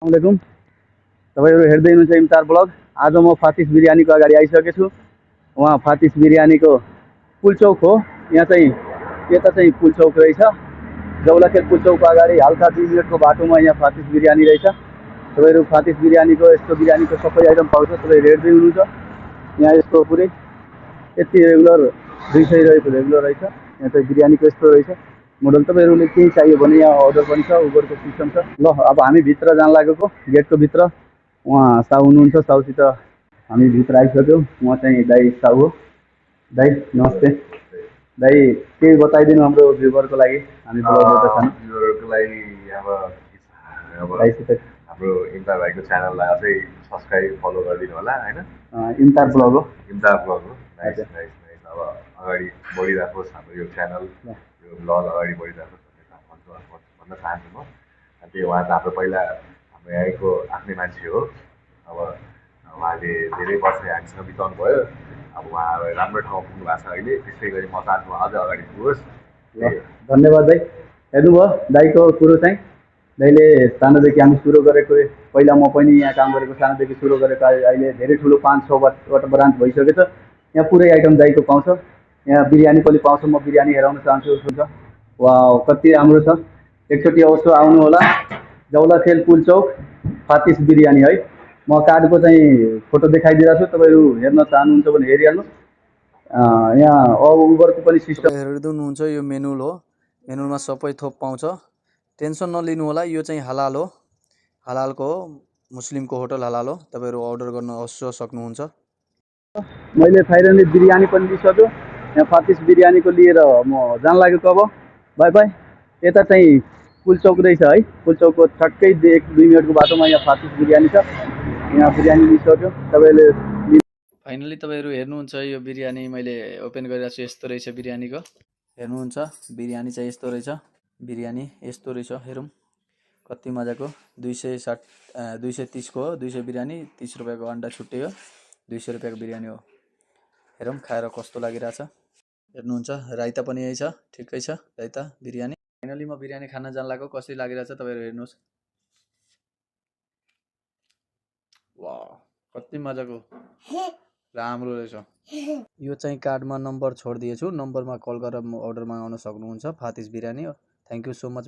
अस्सलामुअलैकुम तपाईहरु हेर्दै हुनुहुन्छ इम्तार ब्लग। आज म फातिस बिरयानीको अगाडि आइसकेको छु। वहाँ फातिस बिरयानीको पुलचौक हो। यहाँ चाहिँ यता चाहिँ पुलचौक रहेछ। जौलाखेल पुलचौकको अगाडि हल्का 2 मिनेटको बाटोमा यहाँ फातिस बिरयानी रहेछ। तपाईहरु फातिस बिरयानीको यस्तो बिरयानीको सबै आइटम पाउँछ। तपाईहरु हेर्दै हुनुहुन्छ यहाँ यसको पुरै यति रेगुलर 200 रहेको रेगुलर रहेछ। यहाँ चाहिँ बिरयानीको यस्तो रहेछ मोडल। तपाईहरुले केही चाहियो भने यहाँ अर्डर पनि छ, उबरको सिस्टम छ। ल अब हामी भित्र जान लागेको गेटको भित्र। उहाँ साउ हुनुहुन्छ, साउसित हामी भित्र आइसक्यौँ। उहाँ चाहिँ दाइ साउ हो। दाइ नमस्ते। दाइ केही बताइदिनु हाम्रो भ्युवरको लागि, हामी ब्लगबाट छन् भ्युवरको लागि अब दाइसित हाम्रो इम्तार भाइको च्यानललाई अझै सब्सक्राइब फलो गरिदिनु होला हैन। इम्तार ब्लग हो। इम्तार ब्लग हो। Nice nice nice. अब अगाडि बढिराखोस् हाम्रो यो च्यानल, यो ब्लग अगाडि बढिराखोस् भन्ने भन्न चाहन्छु म। त्यही उहाँ त हाम्रो पहिला हाम्रो यहीँको आफ्नै मान्छे हो। अब उहाँले धेरै वर्ष हामीसँग बिताउनु भयो। अब उहाँ राम्रो ठाउँमा पुग्नु भएको छ अहिले। त्यसै गरी म चाहन्छु अझ अगाडि पुगोस्। धन्यवाद दाइ। हेर्नुभयो दाइको कुरो चाहिँ। दाइले सानोदेखि हामी सुरु गरेको, पहिला म पनि यहाँ काम गरेको, सानोदेखि सुरु गरेको अहिले धेरै ठुलो 5-6वटा ब्रान्च भइसकेको छ। यहाँ पुरै आइटम दाइको पाउँछ। यहाँ बिरयानी पनि पाउँछ। म बिरयानी हेराउन चाहन्छु। हुन्छ वाउ कति राम्रो छ। एकचोटि अवश्य आउनु होला। जौलाखेल पुलचौक फातिस बिरयानी है। म कार्डको चाहिँ फोटो देखाइदिरहेको छु। तपाईहरु हेर्न चाहनुहुन्छ भने हेरिहाल्नुहोस्। यहाँ उबरको पनि सिस्टम हेर्दै हुनुहुन्छ। यो मेनुल हो। मेनुलमा सबै थोक पाउँछ। टेन्सन नलिनु होला। यो चाहिँ हलाल हो। हलालको हो। मुस्लिमको होटल हलाल हो। तपाईहरु अर्डर गर्न अवश्य सक्नुहुन्छ। मैले फाइनली बिरयानी पनि लिइसक्यो। यहाँ फातिस बिरयानीको लिएर म जान लागेको अब। By by. यता चाहिँ पुलचौक रहेछ है। पुलचौकको ठट्कै 1-2 मिनेटको बाटोमा यहाँ फातिस बिरयानी छ। यहाँ बिरयानी लिइसक्यो। तपाईले फाइनली तपाईहरु हेर्नुहुन्छ यो बिरयानी मैले ओपन गरिरहेको छु। यस्तो रहेछ बिरयानीको। हेर्नुहुन्छ बिरयानी चाहिँ यस्तो रहेछ। बिरयानी यस्तो रहेछ। हेरौँ कति मजाको। 230 को हो। 200 बिरयानी, 30 रुपैयाँको अन्डा छुट्टै हो। 200 रुपैयाँको बिरयानी हो। हेरौँ खाएर कस्तो लागिरहेछ। हेर्नुहुन्छ राइता पनि यही छ। ठिकै छ राइता बिरयानी। फाइनली म बिरयानी खान जान लागेको। कसरी लागिरहेछ तपाईहरु हेर्नुहोस्। वाह कति मजाको राम्रो रहेछ। यो चाहिँ कार्डमा नम्बर छोडिदिएछु। नम्बरमा कल गरेर अर्डर मगाउन सक्नुहुन्छ। फातिस बिरयानी हो। Thank you so much.